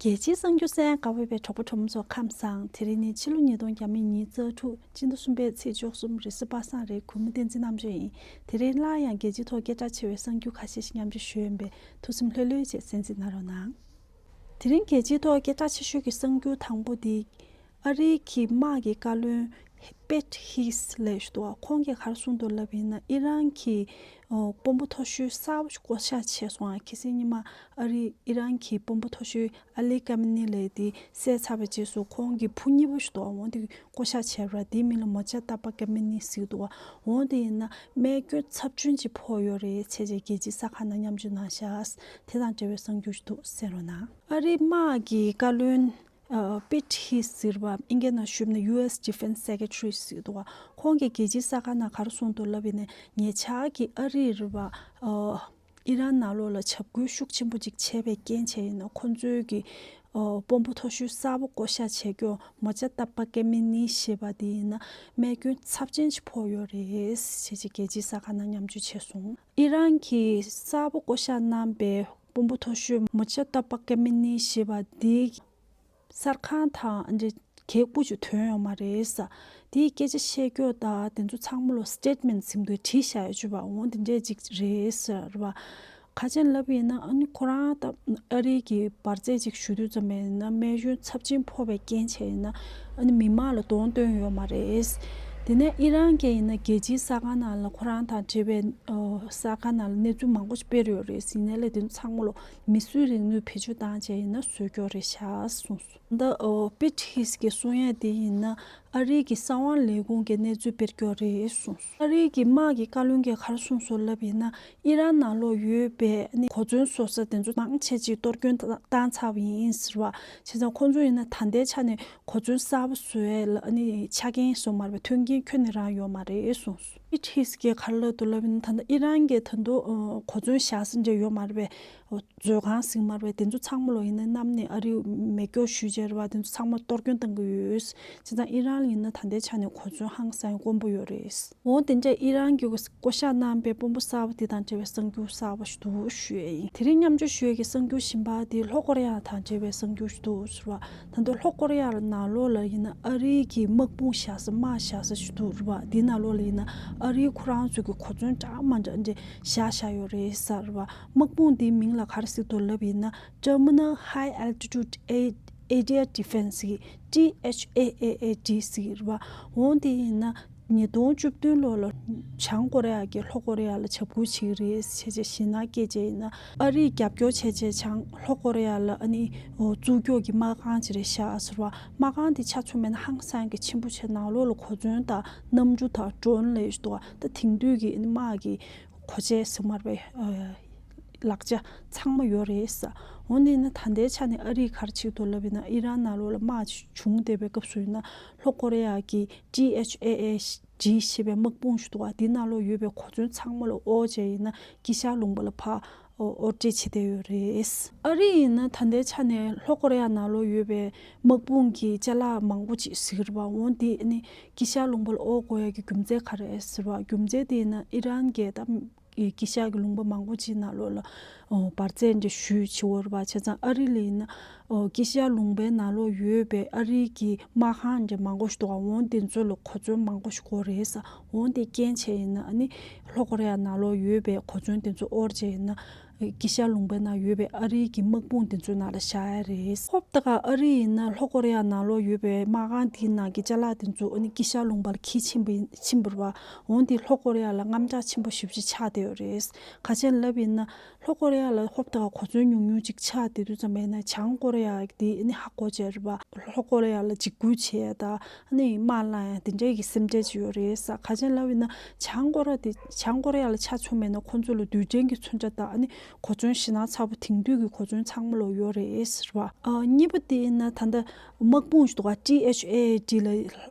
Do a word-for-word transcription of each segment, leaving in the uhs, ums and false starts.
རྒྱལ་སྤྱིའི་གསར་འགྱུར་གསན་གནང་བའི་གྲོགས་པོ་གྲོགས་མོ་ཚོ་ཁམས་བཟང་། དེ་རིང་ནི་ཕྱི་ལོ་ཉིས་སྟོང་ཉི་ཤུ་རྩ་དྲུག་སྤྱི་ཟླ་གསུམ་པའི་ཚེས་བཅུ་གསུམ་རེས་གཟའ་པ་སངས་རེད། གུས་མོ་བསྟན་འཛིན་རྣམ་དཔྱོད་ཡིན། དེ་རིང་སླར་ཡང་རྒྱལ་སྤྱིའི་ཐོག་སྐད་གྲགས་ཆེ་བའི་གསར་འགྱུར་ཁ་ཤས་ཤིག་མཉམ་སྤྱོད་ཞུ་ཡོད་པས་ཐུགས་སེམས་ལྷོད་ལྷོད་བྱས་གསན་གཟིགས་གནང་རོགས་གནང་། དེ་རིང་རྒྱལ་སྤྱིའི་ཐོག་སྐད་གྲགས་ཆེ་ཤོས་ཀྱི་གསར་འགྱུར་དང་པོ་འདི། ཨ་རིའི་གི་དམག་གི་བཀའ་བློན་པེཊ་ཧིས་ལབ་ཞིག་འདུག་ཁོང་གིས་ག་རེ་གསུངས་འདུག་ལབ་ཡིན་ན། ཨི་རན་གྱི་ཨོ་དཔོན་པོ་མཐོ་ཤོས་གསར་པ་ཞིག་བསྐོ་བཞག་བྱས་སོང་། ཨ་ཁ་སང་ཉི་མ་ཨ་རིའི་ཨི་རན་གྱི་དཔོན་པོ་མཐོ་ཤོས་ཨ་ལི་ཀ་མི་ནི་ལབ་དེ་བསད་ཚར་བའི་རྗེས་སུ་ཁོང་གི་བུ་གཉིས་པ་ཞིག་འདུག་འོ་དེ་བསྐོ་བཞག་བྱས་པ་རེད། དེའི་མིང་ལ་མོ་ཇ་ཏ་པ་ཀ་མི་ནི་ཟེར་འདུག་འོ་དེ་ཡིན་ན་རྨས་སྐྱོན་ཚབས་ཆེན་ཅིག་ཕོག་ཡོད་རེད། བྱས་རྗེས་རྒྱལ་སྤྱིའི་གསར་ཁང་ནང་མཉམ་སྤྱོད་གནང་ཤག་དེ་དང་འབྲེལ་བའི་གསར་འགྱུར་ཞིག་འདུག་གསན་རོགས་གནང་། ཨ་རིའི་དམག་གི་བཀའ་བློན་ཨ་པེཊ་ཧིས་ཟེར་བ། ཨིན་སྐད་ནང་ཞུས་ན་ཡུ་ཨེས་Defense Secretary ཟེར་འདུག་ཁོང་གིས་རྒྱལ་སྤྱིའི་གསར་ཁང་ནང་ག་རེ་གསུངས་འདུག་ལབ་ཡིན་ན། ཉེ་ཆར་གྱི་ཨ་རིའི་རེད་བ། ཨ་ཨི་རན་ནང་ལོགས་ལ་འཇབ་རྒོལ་ཤུགས་ཆེན་པོ་ཅིག་བྱས་པའི་རྐྱེན་བྱས་ཡིན་ན། ཁོང་ཚོའི་གི་ཨ་དཔོན་པོ་མཐོ་ཤོས་གསར་པ་བསྐོ་བཞག་བྱས་མཁན་མོ་ཇ་ཏ་པ་ཀེ་མི་ནི་ཞེས་པ་དེ་ཡིན་ན་རྨས་སྐྱོན་ཚབས་ཆེན་ཅིག་ཕོག་ཡོད་རེད། ཞེས་ཅིག་རྒྱལ་སྤྱིའི་གསར་ཁང་ནང་མཉམ་སྤྱོད་བྱས་སོང་། ཨི་རན་གྱི་གསར་པ་བསྐོ་བཞག་གནང་པའི་དཔོན་པོ་མཐོ་ཤོས་མོ་ཇ་ཏ་པ་ཀེ་མི་ནི་ཞེས་པ་འདི་གསར་ཁང་དང་འདི་གད་སྤུ་ཅིག་ཐོན་ཡོད་མ་རེད་ས། དེའི་སྐད་ཆ་བཤད་སྐྱོ་དང་དེ་ཚོ་ཚང་མ་ལོ་སི་ཊེཊ་མེན་ཊི་ཟེར་འདུག་བྲིས་བཞག་ཡོད་ཅུ་བ་འོང་དེ་འདྲས་ཅིག་རེད་ཟེར་བ། ག་ཅན་ལབ་ཡིན་ན། ཨ་ནི་ཁོ་རང་ད་ཨ་རིའི་གི་འབར་རྫས་ཅིག་ཞུ་དུས་ཙམ་པ་ཡིན་ན་རྨས་སྐྱོན་ཚབས་ཆེན་ཕོག་པའི་རྐྱེན་བྱས་ཡིན་ན། ཨ་ནི་མི་མང་ལ་གདོང་སྟོན་ཡོད་མ་རེད། དེ་ནས་ཨི་རན་གྱི་ཡིན་ན་རྒྱལ་སྤྱིའི་གསར་ཁང་ནང་ལ་ཁོ་རང་དང་འབྲེལ་བའི་ཨ་གསར་ཁང་ནང་ལ་གནས་ཚུལ་མང་པོ་ཞིག་སྤེལ་ཡོད་རེད། ཡིན་ནའི་ལས་དོན་ཚང་མ་ལོ་མིས་བཟོས་རིག་ནུས་བེད་སྤྱོད་བཏང་བྱས་ཡིན་ན་བཟོས་སྐྱོ་རེད་ཤག་གསུངས་སོང་། ད་ཨོ་པེཊ་ཧིས་ཀྱིས་གསུང་ཡ་དེ་ཡིན་ན། ཨ་རིའི་གི་གསང་བ་ལས་ཁུངས་ཀྱི་གནས་ཚུལ་སྤེལ་སྐྱོ་རེད་གསུངས་སོང་། ཨ་རིའི་གི་དམག་གི་བཀའ་བློན་གྱིས་ག་རེ་གསུངས་སོང་ལབ་ཡིན་ན། ཨི་རན་ནང་ལོགས་ཡོད་པའི་ཨ་ནི་གོ་མཚོན་བཟོ་ས་དེ་ཚོ་མང་ཆེ་ཅིག་གཏོར་སྐྱོན་བཏང་ཚར་བ་ཡིན་ཟེར་བ། བྱས་ཙང་ཁོང་ཚོ་ཡིན་ན་ད་ལྟའི་ཆ་ནས་གོ་མཚོན་གསར་པ་བཟོ་ཡས་ལ་ཨ་ནི་ཆ་རྐྱེན་བཟོ་མ་རེད་པས། མཐུན་རྐྱེན་ཁྱོན་ནས་རག་ཡོད་མ་རེད་གསུངས་སོང་། པེཊ་ཧིས་ཀྱིས་ག་རེ་ལབ་འདུག་ལབ་ཡིན་ན། ད་ལྟ་ཨི་རན་གྱི་ད་དུང་གོ་མཚོན་བཞག་ས་འདྲ་ཡོད་མ་རེད་པས། མཛོད་ཁང་ཟེར་མ་རེད་པས། དེ་ཚོ་ཚང་མ་ལོ་ཡིན་ན་གནམ་ནས་ཨ་རིའི་མེ་སྒྱོགས་གཞུས་བྱས་རེད་པ། དེ་ཚོ་ཚང་མ་གཏོར་སྐྱོན་བཏང་གི་ཡོད། བྱས་ཙང་ཨི་རན་ལ་ཡིན་ན་ད་ལྟའི་ཆ་ནས་གོ་མཚོན་ཧང་སང་དཀོན་པོ་ཡོད་རེད། འོ་དེ་འདྲ་ཨི་རན་གྱི་བསྐོ་བཞག་གནང་པའི་དཔོན་པོ་གསར་པ་དེ་དང་འབྲེལ་བའི་གསར་འགྱུར་གསར་པ་ཞིག་འདུག་ཞུ་ཡས་ཡིན། དེ་རིང་མཉམ་སྤྱོད་ཞུ་ཡས་ཀྱི་གསར་འགྱུར་གཞན་པ་དེ་ལྷོ་ཀོ་རི་ཡ་དང་འབྲེལ་བའི་གསར་འགྱུར་ཞིག་འདུག་ཟེར་བ། ད་ལྟ་ལྷོ་ཀོ་རི་ཡ་ལ་ནང་ལོགས་ལ་ཡིན་ན་ཨ་རིའི་གི་དམག་དཔུང་བཞག་ས་དམག་བཞག་ས་ཞིག་འདུག་རེད་པ། དེའི་ནང་ལོགས་ལ་ཡིན་ན་ཨ་རིའི་ཁོ་རང་ཚོ་གི་གོ་མཚོན་འདྲ་མ་འདྲ་འདྲ་བཞག་བཞག་ཡོད་རེད་ཟེར་བ། དམག་དཔུང་དེའི་མིང་ལ་ག་རེ་ཟེར་འདུག་ལབ་ཡིན་ན། Terminal High Altitude Air- Air Defense གི་ཊི་ཨེཆ་ཨེ་ཨེ་ཨེ་ཌི་ཟེར་གི་རེད་པ། འོང་དེ་ཡིན་ན་ཉིས་སྟོང་བཅུ་བདུན་ལོ་ལ་བྱང་ཀོ་རི་ཡ་གིས་ལྷོ་ཀོ་རི་ཡ་ལ་འཇབ་རྒོལ་བྱེད་ཀྱི་རེད་ཟེར་བྱས་ཞེད་སྣང་སྐྱེས་བྱས་ཡིན་ན། ཨ་རིས་རྒྱབ་སྐྱོར་བྱས་བྱས་བྱང་ལྷོ་ཀོ་རི་ཡ་ལ་ཨ་ནི་འོ་བཙུགས་སྐྱོག་གི་དམག་ཁང་ཅིག་རེད་ཤག་ཟེར་བ། དམག་ཁང་དེ་ཆ་མཚོན་པ་ཡིན་ན་ཧང་སང་གི་ཆེན་པོ་བྱས། ནང་ལོགས་ལ་གོ་མཚོན་དང་གནམ་གྲུ་དང་ཌོ་རོན་ལབ་ཡས་ཞིག་འདུག་པ། ད་དེང་དུས་ཀྱི་ཨ་ནི་དམག་གི་གོ་ཆས་ཟེར་མ་རེད་པས། ཨ་ལག་ཆ་ཚང་མ་ཡོད་རེད་ཟེར། འོ་དེ་ཡིན་ན་ད་ལྟའི་ཆ་ནས་ཨ་རིས་ག་རེ་བྱེད་ཀྱི་འདུག་ལབ་ཡིན་ན། ཨི་རན་ནང་ལོགས་ལ་དམག་བྱུང་བསྡད་པའི་སྐབས་སུ་ཡིན་ན་ལྷོ་ཀོ་རི་ཡ་གི་ཊི་ཨེཆ་ཨེ་ཨེ་ཌི་ཞེས་པའི་དམག་དཔུང་ཞིག་འདུག་པ། དེའི་ནང་ལོགས་ཡོད་པའི་གོ་མཚོན་ཚང་མ་ལ་དབོར་བྱས་ཡིན་ན་དཀྱིལ་ཤར་ལུང་པ་ལ་ཕར་དབོར་འདྲེན་བྱེད་བསྡད་ཡོད་རེད། ཨ་རི་ཡིན་ན་ད་ལྟའི་ཆ་ནས་ལྷོ་ཀོ་རི་ཡ་ནང་ལོགས་ཡོད་པའི་དམག་དཔུང་གི་ཅ་ལག་མང་པོ་ཅིག་ཟེར་གྱི་རེད་པ། འོ་དེ་ཨ་ནི་དཀྱིལ་ཤར་ལུང་པ་ལ་དབོར་དགོས་ཡ་གི་རྒྱུ་མཚན་ག་རེ་རེད་ཟེར་བ། རྒྱུ་མཚན་དེ་ཡིན་ན་ཨི་རན་གྱིས་ད་དཀྱིལ་ཤར་གྱི་ལུང་པ་མང་པོ་ཅིག་ནང་ལོགས་ལ་འོ་འབར་རྫས་འདྲ་གཞུས་བྱེད་ཀྱི་ཡོད་རེད་པ། བྱས་ཙང་ཨ་རི་ལ་ཡིན་ན་འོ་དཀྱིལ་ཤར་ལུང་པའི་ནང་ལོགས་ཡོད་པའི་ཨ་རིའི་གི་དམག་ཁང་འདྲ་མང་པོ་ཞིག་འདུག་པ། འོ་དེ་ཚོ་ལ་གོ་མཚོན་མང་པོ་ཞིག་དགོས་རེད་ཟེར། འོ་དེ་རྐྱེན་བྱས་ཡིན་ན་ཨ་ནི་ལྷོ་ཀོ་རི་ཡ་ནང་ལོགས་ཡོད་པའི་གོ་མཚོན་དེ་ཚོ་དབོར་བྱས་ཡིན་ན། དཀྱིལ་ཤར་ལུང་པའི་ནང་ཡོད་པའི་ཨ་རིའི་གི་དམག་དཔུང་དེ་ཚོའི་ནང་ལ་བཞག་ཡ་རེད། ཧོབ་ཏེ་ག་ཨ་རི་ཡིན་ན་ལྷོ་ཀོ་རི་ཡ་ནང་ལོགས་ཡོད་པའི་དམག་ཁང་དེའི་ནང་གི་ཅ་ལག་དེ་ཚོ་ཨ་ནི་དཀྱིལ་ཤར་ལུང་པ་ལ་འཁྱེར་ཕྱིན་པ་ཡིན་ཕྱིན་པ་རེད་པ། འོ་དེ་ལྷོ་ཀོ་རི་ཡ་ལ་དངངས་སྐྲག་ཆེན་པོ་ཞེ་པོ་ཅིག་ཆགས་བསྡད་ཡོད་རེད། ག་ཅན་ལབ་ཡིན་ན་ལྷོ་ཀོ་རི་ཡ་ལ་ཧོབ་ཏེ་ག་གོ་མཚོན་ཉུང་ཉུང་ཅིག་ཆགས་བསྡད་དུས་ཙམ་པ་ཡིན་ན་བྱང་ཀོ་རི་ཡ་དེ་ཨ་ནི་ཧ་གོ་བྱས་རེད་པ། ལྷོ་ཀོ་རི་ཡ་ལ་འཇིགས་སྐུལ་བྱས་ཡ་དང་། ཨ་ནི་དམག་ལངས་ཡ་དེ་འདྲའི་གི་སེམས་ཁྲལ་ཅིག་ཡོད་རེད་ཟེར། ག་ཅན་ལབ་ཡིན་ན་བྱང་ཀོ་རི་ཡ་དེ་བྱང་ཀོ་རི་ཡ་ལ་ཆ་མཚོན་པ་ཡིན་ན་ཁོང་ཚོ་ལ་རྡུལ་ཕྲན་གྱི་མཚོན་ཆ་དང་ཨ་ནི་གོ་མཚོན་ཞེད་སྣང་ཚ་པོ་དེང་དུས་ཀྱི་གོ་མཚོན་ཚང་མ་ལོ་ཡོད་རེད་ཟེར་བ། ཨ་གཉིས་པ་དེ་ཡིན་ན་ད་ལྟ་དམག་དཔུང་ཞིག་འདུག་པ། ཊི་ཨེཆ་ཨེ་ཨེ་ཌི་ལ་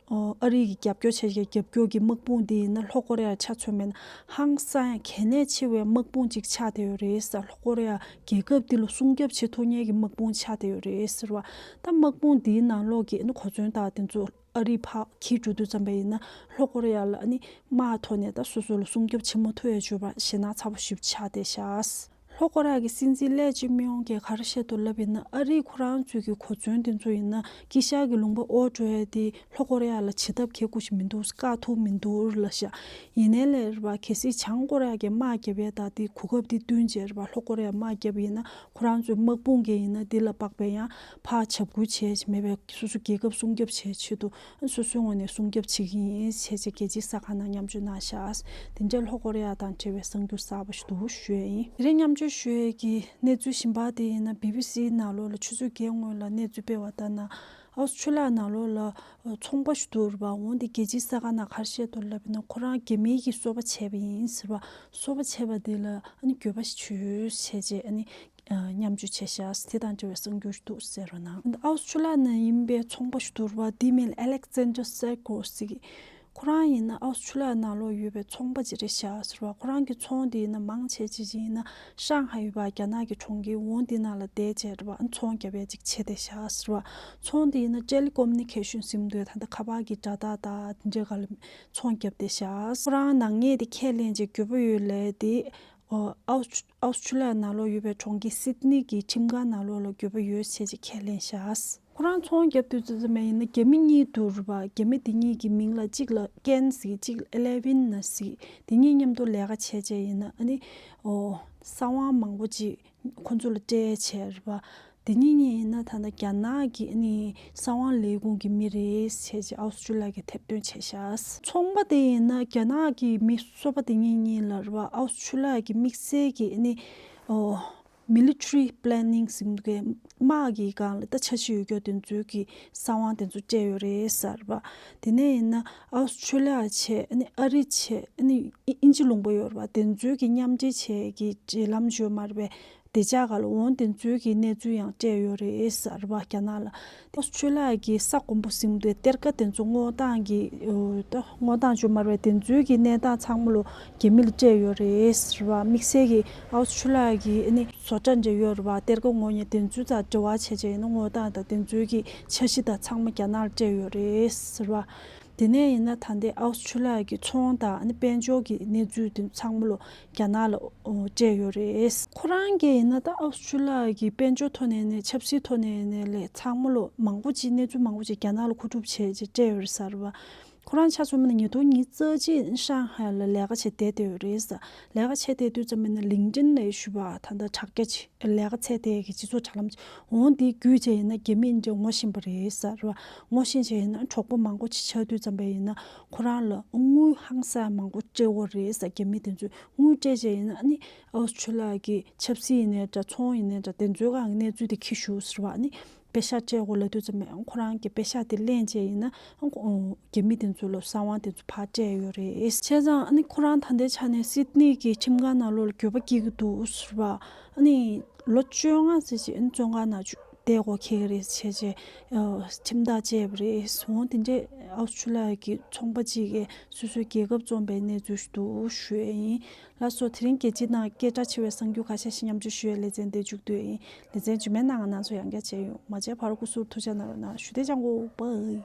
ཨ་རི་གི་རྒྱབ་སྐྱོར་བྱེད་མཁན་རྒྱབ་སྐྱོར་གྱི་དམག་དཔུང་དེ་ཡིན་ན་ལྷོ་ཀོ་རི་ཡ་ཆ་མཚོན་པ་ཡིན་ན་ཧང་སང་ཡ་གལ་གནད་ཆེ་བའི་དམག་དཔུང་ཅིག་ཆགས་བསྡད་ཡོད་རེད་ཟེར། ལྷོ་ཀོ་རི་ཡ་རྒྱལ་ཁབ་དེ་ལ་སྲུང་སྐྱོབ་བྱེད་ཐུབ་མཁན་གྱི་དམག་དཔུང་ཆགས་བསྡད་ཡོད་རེད་ཟེར་བ། ད་དམག་དཔུང་དེའི་ནང་ལོགས་ཀྱི་ཨ་ནི་གོ་མཚོན་དང་དེ་ཚོ་ཨ་རིས་ཕར་འཁྱེར་འགྲོ་དུས་ཙམ་པ་ཡིན་ན་ལྷོ་ཀོ་རི་ཡ་ལ་ཨ་ནི་དམག་ཐོག་ནས་ད་སོ་སོ་ལ་སྲུང་སྐྱོབ་བྱེད་མ་ཐུབ་ཡ་བྱུང་བ་ཞེད་སྣང་ཚ་པོ་ཞེ་པོ་ཆགས་བསྡད་ཤག་ལྷོ་ཀོ་རི་ཡ་གི་སྲིད་འཛིན་ལས་ཅིག་མི་ཡོང་གིས་ག་རེ་བཤད་འདུག་ལབ་ཡིན་ན། ཨ་རིས་ཁོ་རང་ཚོའི་གི་གོ་མཚོན་དེ་ཚོ་ཡིན་ན་དཀྱིལ་ཤར་གི་ལུང་པ་ཨོ་འགྲོ་ཡ་དེ་ལྷོ་ཀོ་རི་ཡ་ལ་བྱེད་ཐབས་གལ་ཁུ་ཞིག་མི་འདུག་བཀག་ཐུབ་མི་འདུག་ལབ་ཤག་ཡིན་ནའི་ལས་རེད་པ། གལ་སྲིད་བྱང་ཀོ་རི་ཡ་གི་དམག་རྒྱབ་ཡ་ད་དེ་གོ་སྐབས་དེ་བསྟུན་བྱས་རེད་པ། ལྷོ་ཀོ་རི་ཡ་དམག་རྒྱབ་ཡིན་ན་ཁོ་རང་ཚོའི་དམག་དཔུང་གི་ཡིན་ན་དེ་ལ་དཔག་པའི་ཡང་ཕར་འཇབ་རྒོལ་བྱས་བྱས་མེད་པའི་སོ་སོ་རྒྱལ་ཁབ་སྲུང་སྐྱོབ་བྱས་ཆེད་དུ་སོ་སོའི་ངོས་ནས་སྲུང་སྐྱོབ་བྱེད་ཀྱི་ཡིན་ཞེས་བྱས་རྒྱལ་སྤྱིའི་གསར་ཁང་ནང་མཉམ་སྤྱོད་གནང་ཤག་དེ་འདྲའི་ལྷོ་ཀོ་རི་ཡ་དང་འབྲེལ་བའི་གསར་འགྱུར་གསར་པ་ཞིག་འདུག་ཞུ་ཡ་ཡིན། དེ་རིང་མཉམ་སྤྱོད་ཞུ་ཡས་ཀྱི་གནས་ཚུལ་གཞན་པ་དེ་ཡིན་ན། བི་བི་སི་ནང་ལོགས་ལ་ཆུ་ཚོད་བརྒྱད་སྔོན་ལ་གནས་ཚུལ་སྤེལ་བ་ལྟར་ན། ཨའུ་སི་ཁྲུ་ལི་ཡ་ནང་ལོགས་ལ་ཚོང་པ་ཞིག་འདུག་རེད་པ། འོན་ཏེ་རྒྱལ་སྤྱིའི་གསར་ཁང་ནང་ག་རེ་བཤད་འདུག་ལབ་ན། ཁོ་རང་རྒྱ་མིའི་གི་སོ་པ་བྱས་པ་ཡིན་ཟེར་བ། སོ་པ་བྱས་པ་དེ་ལ་ཨ་ནི་འགྱོད་པ་ཞིག་བྱུང་ཞེས་བྱས་ཨ་ནི། མཉམ་སྤྱོད་བྱས་ཤག་དེ་དང་འབྲེལ་བའི་གསར་འགྱུར་འདུག་ཟེར་རོ་ན། ཨའུ་སི་ཁྲུ་ལི་ཡ་ནང་ཡིན་པའི་ཚོང་པ་ཞིག་འདུག་རེད་པ། དེའི་མིང་ལ་ཨ་ལེག་ཛན་ཌར་སེ་ཀོ་ཟེར་གི། ཁོ་རང་ཡིན་ན་ཨའུ་སི་ཁྲུ་ལི་ཡ་ནང་ལོགས་ཡོད་པའི་ཚོང་པ་ཅིག་རེད་ཤག་ཟེར་བ། ཁོ་རང་གི་ཚོང་དེ་ཡིན་ན་མང་ཆེ་ཅིག་ཡིན་ན་ཧྲང་ཧའེ་ཡོད་པ་རྒྱ་ནག་གི་གྲོང་ཁྱེར་འོ་དེ་ནང་ལ་བསྡད་བྱས་རེད་པ། ཚོང་རྒྱབ་ཡ་ཅིག་བྱས་བསྡད་ཤག་ཟེར་བ། ཚོང་དེ་ཡིན་ན་ཊེ་ལི་ཀོ་མུ་ནི་ཀེ་ཤན་ཟེར་འདུག་ད་ལྟ་ཁ་པར་གྱི་སྒྲ་དག་དང་དེ་འདྲའི་སྒང་ལ་ཚོང་རྒྱབ་བསྡད་ཤག་ཁོ་རང་ནག་ཉེས་དེ་ཁས་ལེན་བྱས་འགྱོད་པ་ཡོད་ལབ་དེ། ཨོ། ཨའུ་ཨའུ་སི་ཁྲུ་ལི་ཡ་ནང་ལོགས་ཡོད་པའི་གྲོང་ཁྱེར་སིད་ནི་གི་ཁྲིམས་ཁང་ནང་ལོགས་ལ་འགྱོད་པ་ཡོད་ཟེར་ཅིག་ཁས་ལེན་ཤག་ཁོ་རང་ཚོང་རྒྱབ་དུས་ཙམ་པ་ཡིན་ན་རྒྱ་མི་གཉིས་འདུག་རེད་པ། རྒྱ་མི་དེ་གཉིས་ཀྱི་མིང་ལ་གཅིག་ལ་ཀེན་ཟེར། གཅིག་ལ་ཨེ་ལེ་ཝིན་ན་ཟེར། དེ་གཉིས་མཉམ་དུ་ལས་ཀ་བྱས་བྱས་ཡིན་ན་ཨ་ནི། ཨོ། གསང་བ་མང་པོ་ཅིག་ཁོ་ཚོ་ལ་སྤྲད་བྱས་རེད་པ། དེ་གཉིས་གཉིས་ཡིན་ན་ད་ལྟ་རྒྱ་ནག་གི་ཨ་ནི་གསང་བ་ལས་ཁུངས་ཀྱི་མི་རེད་ཟེར་ཅིག་ཨའུ་སི་ཁྲུ་ལི་ཡ་གིས་ཐེར་འདོན་བྱས་ཤག་ཚོང་པ་དེ་ཡིན་ན་རྒྱ་ནག་གི་མི་སོ་པ་དེ་གཉིས་གཉིས་ལ་རེད་པ། ཨའུ་སི་ཁྲུ་ལི་ཡ་གི་དམིགས་བསལ་གྱི་ཨ་ནི། ཨོ། མི་ལི་ཊ་རི་པི་ལེ་ནིང་ཟེར་གི་དམག་གི་སྒང་ལ་ད་འཆར་གཞི་ཡོད་རྒྱུ་དེ་ཚོའི་གི་གསང་བ་དེ་ཚོ་སྤྲད་ཡོད་རེད་ཟེར་བ། དེ་ནས་ཡིན་ན་ཨའུ་སི་ཁྲུ་ལི་ཡ་བྱས་ཨ་ནི་ཨ་རི་བྱས་ཨ་ནི་ཨི་ཨིན་ཇི་ལུང་པ་ཡོད་རེད་པ། དེ་ཚོའི་གི་མཉམ་འབྲེལ་བྱས་གི་འབྲེལ་ལམ་ཞུ་མ་རེད་པས། དེ་ཅག་ག་ལ་འོང་དེ་ཚོའི་གི་གནས་ཚུལ་ཡང་སྤྲད་ཡོད་རེད་ཟེར་བ། རྒྱ་ནག་ལ། ཨོ་སི་ཁྲུ་ལི་ཡ་གི་ས་དགོན་པ་ཟེར་གི་འདུག་གཏེར་ཁ་དེ་ཚོ་སྔོག་འདོན་གི་ཨོ་ད་སྔོག་འདོན་བྱུང་མ་རེད་པས། དེ་ཚོའི་གི་གནས་སྟངས་ཚང་མ་ལོ་རྒྱ་མི་ལ་སྤྲད་ཡོད་རེད་ཟེར་བ། དམིགས་བསལ་གི་ཨོ་སི་ཁྲུ་ལི་ཡ་གི་ཨ་ནི་བཟོ་གྲྭ་འདྲ་ཡོད་རེད་པ། གཏེར་ཁ་སྔོག་མཁན་དེ་ཚོའི་རྩར་འབྲེལ་བ་བྱས་བྱས་ཡིན་ན་སྔོག་འདོན་དང་དེ་ཚོའི་གི་འཆར་གཞི་དང་ཚང་མ་རྒྱ་ནག་ལ་སྤྲད་ཡོད་རེད་ཟེར་བ། དེ་ནས་ཡིན་ན་ད་ལྟའི་ཨའུ་སི་ཁྲུ་ལི་ཡ་གི་ཚོང་དང་ཨ་ནི་དཔལ་འབྱོར་གྱི་གནས་ཚུལ་དེ་ཚང་མ་ལོ་རྒྱ་ནག་ལ་ཨོ་སྤྲད་ཡོད་རེད། ཁོ་རང་གིས་ཡིན་ན་ད་ཨའུ་སི་ཁྲུ་ལི་ཡ་གི་དཔལ་འབྱོར་ཐོག་ནས་ནས་ཆབ་སྲིད་ཐོག་ནས་ནས་ལས་ཚང་མ་ལོ་མང་པོ་ཅིག་གནས་ཚུལ་མང་པོ་ཅིག་རྒྱ་ནག་ལ་མཁོ་སྒྲུབ་བྱས་ཅིག་སྤྲད་ཡོད་རེད་ཟེར་བ། ཁོ་རང་ཆ་མཚོན་པ་ན་ཉིས་སྟོང་ཉི་ཤུ་རྩ་གཅིག་ཧྲང་ཧའེ་ལ་ལས་ཀ་བྱས་བསྡད་བསྡད་ཡོད་རེད་ཟེར། ལས་ཀ་བྱས་བསྡད་དུས་ཙམ་པ་ན་ལིང་ཀྲིན་ལས་ཞུ་བ་ད་ལྟ་དྲ་རྒྱ་ཅིག་ལས་ཀ་བྱས་ཏེ་གི་སྤྱི་ཚོགས་དྲ་ལམ་འོང་དེ་བརྒྱུད་བྱས་ཡིན་ན་རྒྱ་མི་འདྲ་ངོ་ཤེས་པ་རེད་ཟེར་བ། ངོ་ཤེས་བྱས་ཡིན་ན་གྲོགས་པོ་མང་པོ་ཅིག་ཆགས་དུས་ཙམ་པ་ཡིན་ན་ཁོ་རང་ལ་དངུལ་ཧང་སང་མང་པོ་སྤྲད་ཡོད་རེད་ཟེར། རྒྱ་མི་དེ་ཚོས་དངུལ་སྤྲད་བྱས་ཡིན་ན་ཨ་ནི་ཨའུ་སི་ཁྲུ་ལི་ཡ་གི་ཆབ་སྲིད་ཡིན་ནའི་འདྲ་ཚོང་ཡིན་ནའི་འདྲ་དེ་ཚོའི་སྒང་གི་གནས་ཚུལ་དེ་འཁྱེར་ཤོག་ཟེར་བ། ཨ་ནི་པེ་ཤག་སྤྲད་དགོས་ལབ་དུས་ཙམ་པ་ཁོ་རང་གི་པེ་ཤག་དེ་ལེན་བྱས་ཡིན་ན་རྒྱ་མི་དེ་ཚོ་ལ་གསང་བ་དེ་ཚོ་ཕར་སྤྲད་ཡོད་རེད། བྱས་ཙང་ཨ་ནི་ཁོ་རང་ད་ལྟའི་ཆ་ནས་སིད་ནི་གི་ཁྲིམས་ཁང་ནང་ལོགས་ལ་འགྱོད་པ་སྐྱེ་གི་འདུག་ཟེར་བ། ཨ་ནི་ལོ་བཅོ་ལྔ་ཙམ་ཅིག་ཨ་ནི་བཙོན་ཁང་ནང་བཅུག་བསྡད་དགོས་ཁེལ་གི་རེད་བྱས་བྱས་ཁྲིམས་ཐག་བཅད་པ་རེད། འོང་དེ་འདྲས་ཨའུ་སི་ཁྲུ་ལི་ཡ་གི་ཚོང་པ་གཅིག་གིས་སོ་སོའི་རྒྱལ་ཁབ་བཙོངས་པའི་གནས་ཚུལ་ཞིག་འདུག་ཞུ་ཡས་ཡིན། ལགས་སོ། དེ་རིང་རྒྱལ་སྤྱིའི་ནང་སྐད་གྲགས་ཆེ་བའི་གསར་འགྱུར་ཁ་ཤས་ཤིག་མཉམ་སྤྱོད་ཞུ་ཡས་ལེ་ཚན་འདིར་མཇུག་བསྡུ་ཡས་ཡིན། ལེ་ཚན་རྗེས་མའི་ནང་ང་རྣམ་ཚོ་ཡང་བསྐྱར་མཇལ་ཡོང་། མ་མཇལ་བར་སྐུ་གཟུགས་ཐུགས་ཅག་གནང་རོགས་གནང་། ཞུ་བདེ་ཅང་གོ་པའི།